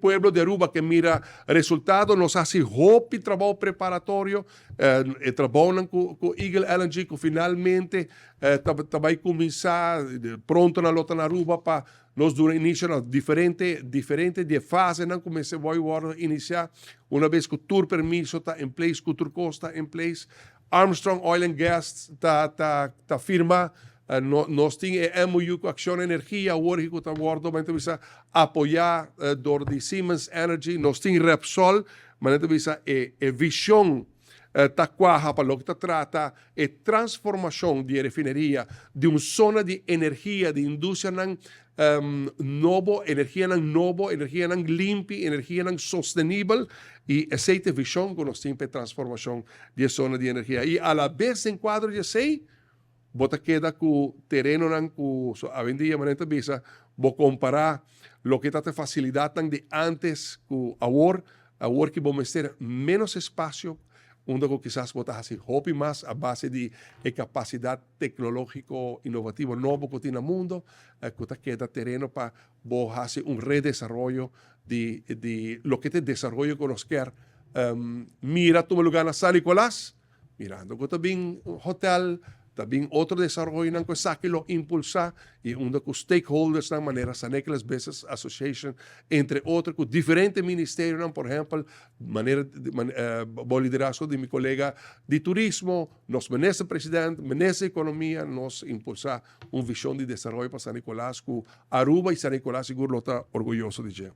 Pueblo di Aruba ke mira resultado. Nos a hasi hopi trabou preparatorio, e trabounan ku Eagle LNG ku finalmente ta bai kuminsá pronto nan lo ta na Aruba pa nos duna inisio na diferente diferente di e fasenan ku mester bai wòrdu inisiá una bes ku tur permiso ta in place, ku tur kos ta in place. Armstrong Oil and Gas ta ta ta firma. Nos tin e MOU ku Acciona Energia awor ku ta wòrdu men ta bisa apoyá dor di Siemens Energy. Nos tin Repsol, men ta bisa e e vishon ta kuaha pa loke ta trata e transformashon di e refineria di un zona di energia di industrianan nobo, energianan nobo, energianan limpi, energianan sostenibel i esei ta e vishon ku nos tin pa e transformashon di e zona di energia. I alabes den kuadro di esei bo ta keda ku terenonan ku awendia manera ta bisa bo kompará loke ta ta e fasilidatnan di antes ku awor, awor ki bo mester ménos espasio unda ku kisas bo ta hasi hopi mas a base di e kapasidat tecnologico innovativo nobo cu tin na mundo cu ta keda tereno pa bo haci un redesaroyo di di loke ta e desaroyo cu nos kier mira tuma lugar na San Nicolas, mirando cu ta bin hotel, ta bin otro desaroyonan cu esaki lo impulsa y unda cu stakeholdersnan manera San Nicolas Business Association entre otro cu diferente ministerionan, por ehempel manera bo liderazgo di mi colega di turismo, Nos Minister President, Minister Economia, nos impulsa un vision di desaroyo pa San Nicolas cu Aruba y San Nicolas sigur lo ta orguyoso di dje.